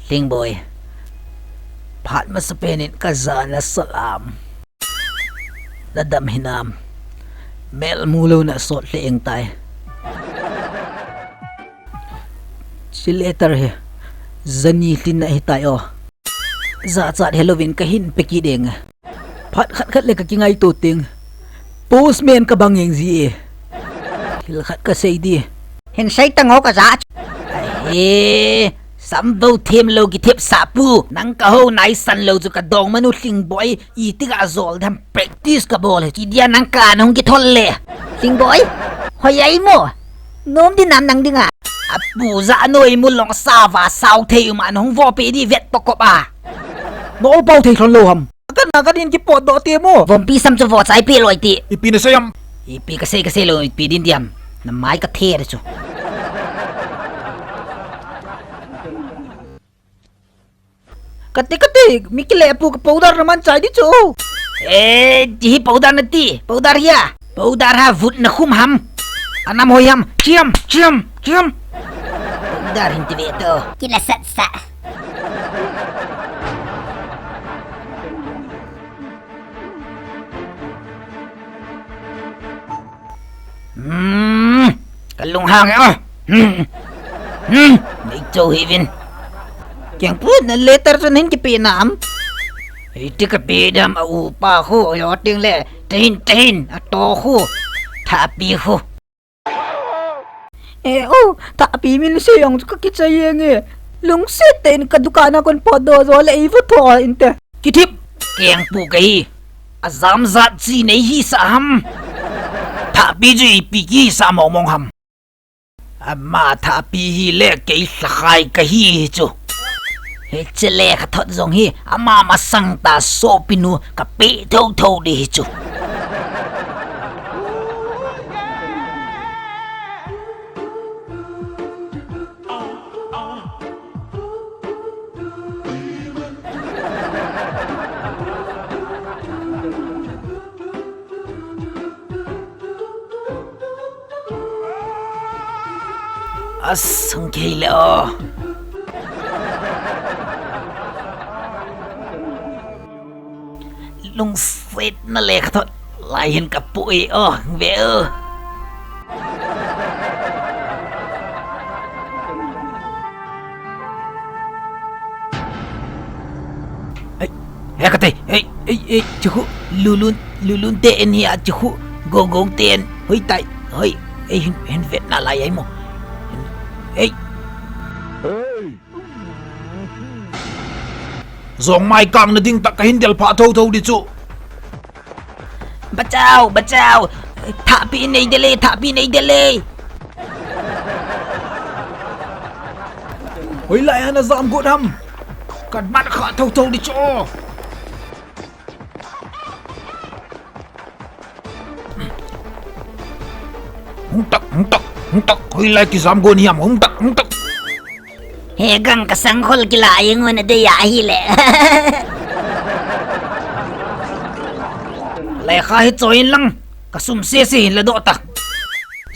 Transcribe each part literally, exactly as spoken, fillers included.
Thingboi. Phat masapen in kajana salam. Nadam hinam. Mel mulou na sot leng tai. Chi letter hi. Jani lhin na hitai o. Jachat helouvin kahin peki ding. Phat khat khat le kakingaito ting. Postman kabang jeng ji e. Thil khat kasei di. Hin sei tang o kaja. Ahe, sambo themlou kithep sah pu. Nang kahou naisan lou chu kadong manu Thingboi. Iti kajol dem practice kabol. Kidia nang ka nung kithol le. Thingboi. Hoi ai mo. Nom di nam nang dinga. Apu ja noi mu long sava sao thei uma nung vo pe di vet pokop a. Nol pau thei thon lou ham. Kan na kan in kipotdoh te mo. Vompi sam chu vochai pe loi ti. Ipi nasei ham. Ipi kasei kasei lou ipi din diam. Namai kathe chu. Kati kati, mi kile pu ka powder naman chai di chu. Eh, hi powder nati, powder hia. Powder ha vut na khum ham. Anam hoi ham, chiam, chiam, chiam. Powder hin ti ve to. Kila sat sa. Hmm, kalung hang e. Hmm. Hmm, nei chou hi vin. Keng pu na letter chu nin kipe nam. Iti kape dam a upa khu, yo ting le, tahin, tahin, ato khu. Thapi khu. Eh, oh, Thapi min sei jong chu kakichai jeng e. Lungset tah in ka dukan a kon potdoh jo le eivo tho inte. Kithip, keng pu kahi. Ajam jat chi nei hisah ham. Thapi chu ipi kihisah mong mong ham. Ama Thapi hi le kei lhakhai kahi hi chu. Hiche lekhathot jong hi ama masang ta sopinu kapeh thotho di hi chu. Asang kei le o. Lungsetna lekhathot lai hin kapu e o, ve o. Ei, he kati, ei, ei, ei, chu khu, lulun, lulun te en hi a chu khu, gogong te en, hoi tai, hoi, ei, hin, hin vet na lai ai mo. Ei. Jong mai kang na ding tak ka hin del pha tho tho di chu. Bachao, bachao. Thapi nei dele, thapi nei dele. Hoilai hana jam got ham. Kan mat kha tho tho di chu. Hung tak, hung tak, hung tak, hoilai kijam gon hiam, hung tak, hung tak. He gang ka sangkhol kila ingun adei ahile. Lekha hi choin lang, ka sum sese hin ladoh ta.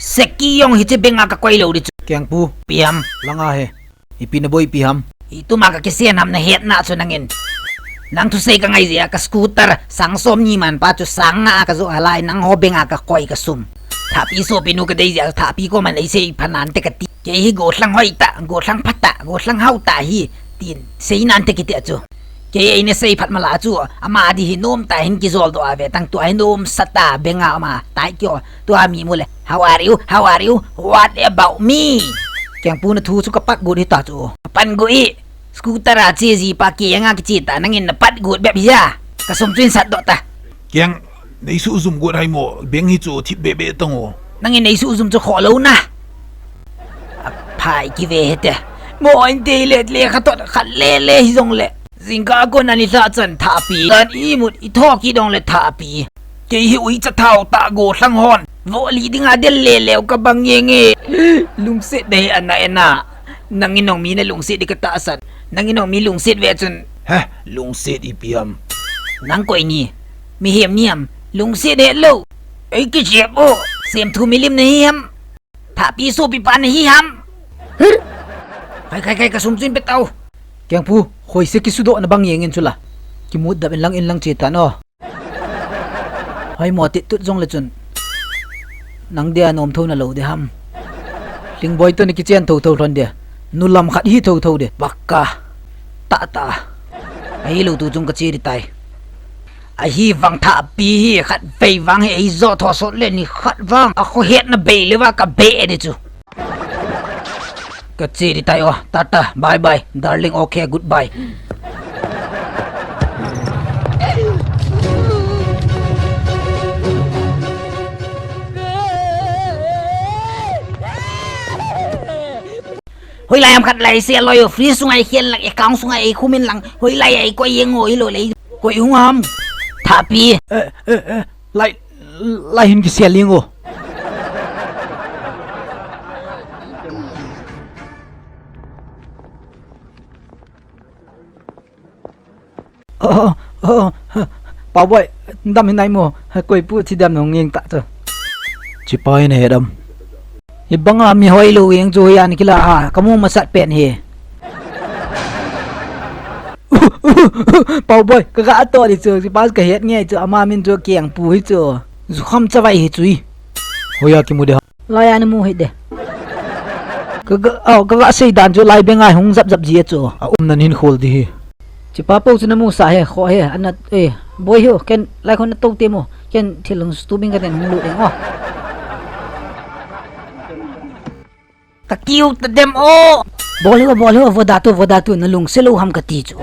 Seki jong hiche benga ka koi lou di chu. Kengpu. Piam. Langa he. Ipi na boipi ham? Ituma ka kisen ham na hetna chu nangin. Nang thusei ka ngai jeh a ka scooter sang som ni man pa chu sang nga a ka joh a lai nang ho benga ka koi ka sum. Thapi sopinu ka dei jeh a thapi koma nei sei pha nante kati. Kei hi gollhang hoi ta, gollhang pha ta, gollhang hao ta hi. Tin sei nante kiti a chu. Kei eina sei phat mala chu, ama di hi nom ta hin kijol doh a ve tang tua hi nom sa ta benga ama tai kio, tua mi mu le, "How are you? How are you? What about me?" Kengpu na thu chu ka pat got hi ta chu. Pan got i, scooter a che ji pa kei anga kiche ta, nangin na pat got bep hi a. Ka sum chu in sat doh ta. Keng, nei suh jum got hai mo, beng hi chu thip be be tang o. Nangin nei suh jum chu kho lo na. Aphai kive hite. Mo in te le le kha tot khat le le hi jong le. Jingkah a kon ani lha chan thapi. Kan imut i thok kit dong le thapi. Kei hi uicha thao ta gollhang hon. Vo li dinga del le leu ka bang nge nge. Lungset be ana ena. Nangin nong mi na lungset di ka tahsan. Nangin nong mi lungset ve chun. He, lungset ipi ham. Nang koi ni. Mihem ni ham. Lungset he lo. Ei kijep o. Semthu milim na hi ham. Thapi sopi pa na hi ham. Hir. Khai, khai, khai, ka sum chu in pe tau. Kengpu, hoise kisudoh na bang jeng in chula. Kimut dap in lang in lang che tan o. Hoi mo tit tut jong le chun. Nang dia nom tho na lo de ham. Hlingboi to ni kichen tho tho lhon de. Nu lam khat hi tho tho de. Pakka. Ta ta. Ahi lo tu chung ka che di tai. Ahi vang Thahpi hi khat vei vang hi ei jo tho sot le ni khat vang. A kho het na bei le va ka bei di chu. Ka che di tai o. Tata. Bye bye. Darling. Okay. Goodbye. Hoilai ham khat lai se loi o, fridge sunga i khel lang, account sunga i khumin lang, hoilai a i koi jeng o, i lo lei, koi hung ham. Thahpi. Eh, eh, eh, lai, lai hin kisel jeng o. Oh, oh, oh, Paoboi, dam hin nai mo, koi pu thi dam nong ngeng ta chu. Chipa hin he dam. Hi banga mi hoi lo jeng chu hoiya na kila a, ka mu masat pen hi. Paoboi, ka ga to di chu, chipa ka het nge chu, ama min chu Kengpu hi chu. Jukham chavai hi chu i. Hoiya kimu de ha. Lai a na mu hi de. Ka ga, oh, ka ga sei dan chu lai beng a hung jap jap ji a chu. A um nan hin khol di hi. Chipa po chu na mu sa he, kho he, ana, eh, boi ho, ken lai khon na to te mo. Ken thil hung stu bing ka ten hung lu ding, oh. Ka kiu ta dem, oh. Bol ho, bol ho, vo da tu, vo da tu, na lung se lo ham ka ti chu.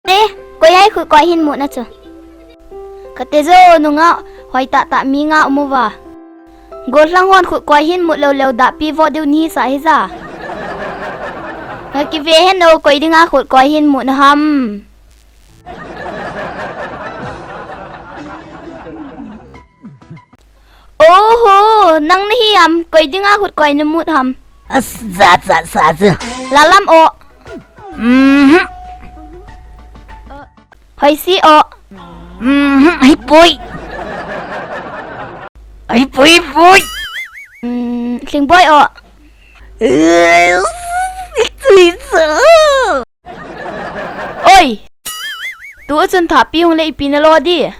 Te, koi ai khut koi hin mut na chu. Ka te jo nunga, hoi tah tah mi nga um uva. Gollhang hon khut koi hin mut lou lou da pi vo diu ni sa hi ja. Nga ki ve hen o koi dinga khut koi hin mut na ham. Oho, nang na hi ham, koi dinga khut koi na mut ham. As, za, za, za, za. Lalam o. Mhm. Hoi si o. Mhm, hi pui. Hi pui, hi pui. Mm, Hlingboi o. Ui, si tui sa. Oi. Tu chun Thahpi hung le ipi na lo di.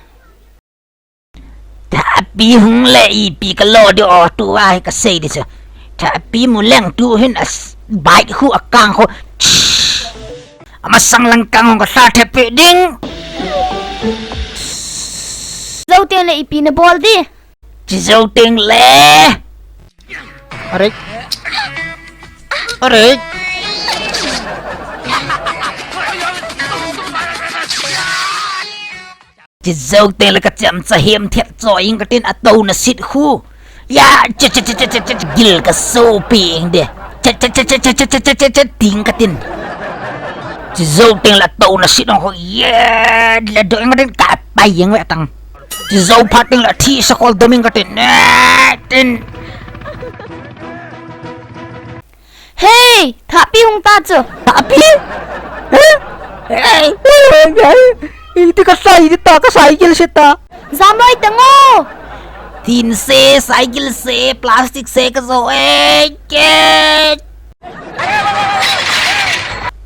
Thahpi hung le ipi ka lo di o, tu a hi ka sei di chu. Thahpi mu leng tu hin a s-, bike khu a kang khu. Ama sang lang kang khu ka sa thep pe ding. Jou teng le ipi na bol di. Chi jou teng le. Are. Are. Chi jou teng le ka chemcha hem thet cho ing ka tin a to na sit khu. Ya, che, che, gil ka so pi ing de. Che, che, ting ka tin. Chi jou teng le a to na sit ong khu. Ye, le do ing ka tin ka pai ing ve tang. Chi jou phat teng le thi sa khol dom ing ka tin. Ne, tin. Hey, Thahpi hung ta chu. Thahpi? Hey, hey, hey, hey. Iti ka sai, iti ta, ka sai gil se ta. Jamloi tang o. Tin se, sai gil se, plastic se ka jo, eh, ke.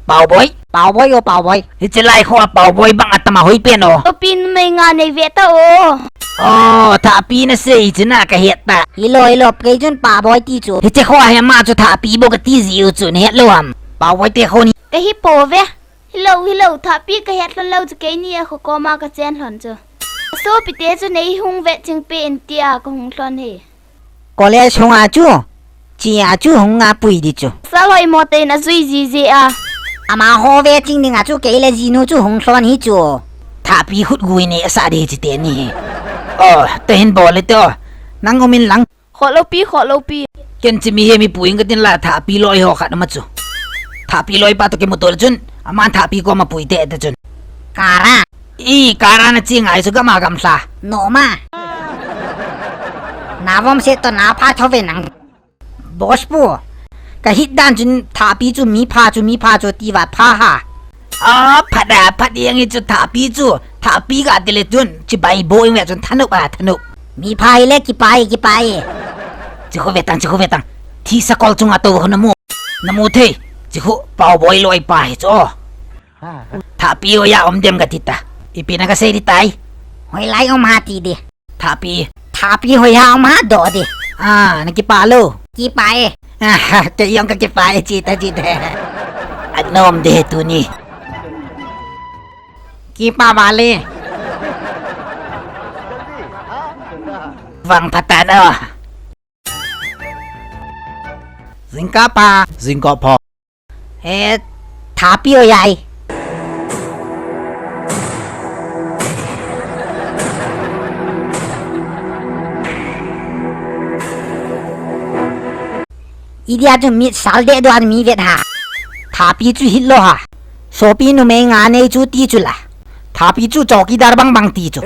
Paoboi, Paoboi o, Paoboi. Hiche lai kho a Paoboi bang atam a hoi pen o. O pin mei nga nei ve ta o. O, Thahpi na sei chu na ka het ta. Ilo, ilo, kei chun Paoboi ti chu. Hiche kho a hi ama chu Thahpi bou ka ti ji u chu, na het lou ham. Paoboi te kho ni. Ka hi po ve. Hilo, hilo, Thahpi ka het lhon lou chu keini a kho koma ka chen lhon chu. Sopi te chu nei hung vet ching pe in tia ka hung lhon hi. College hung a chu, chi a chu hung a pui di chu. Sal hoi mo te na jui ji ji a. Ama ho ve ching ding a chu kei le jinu chu hung lhon hi chu. Thahpi khut gui ne sa di chi te ni. O, te hin bol le to. Nang um in lang. Kho lou pi, kho lou pi. Ken chi mi he mi pui ing ka tin la Thahpi loi ho khat ama chu. Thahpi loi pa to kimu to le chun. Aman Thahpi koma pui te te chun. Kara. I, kara na chi ngai chu gama gamla. Noma. Na vom se to na pha tho ve nang. Boss pu. Ka hit dan chun Thahpi chu mi pha chu, mi pha chu ti va pha ha. A, phat a, phat ing i chu Thahpi chu. Thahpi ka ti le chun. Chibai bou ing ve chun thanop a, thanop. Mi pha hi le kipai, kipai. Chikhu vetang, chikhu vetang. Thi sakol chunga tou ho namu. Namu thei. Chikhu pao boi loi pa hi chu. Thapi hoiya um dem kati ta. Ipi na kasei ding tai. Hoilai um ham ti ding. Thapi. Thapi hoiya um ham doh ding. Ah, nakipah lou. Kipah e. Ah, kei jong kakipah e, chita, chita. Anom ding tuni. Kipah vale. Vang phat tan o. Jingkah pha. Jingkah pha. Eh, Thapi hoiya e. Idia chu mit sal deh doh a mi vet ham. Thapi chu hit lou ham. Sopi numei nga nei chu ti chu la. Thapi chu chowkidar bang bang ti chu.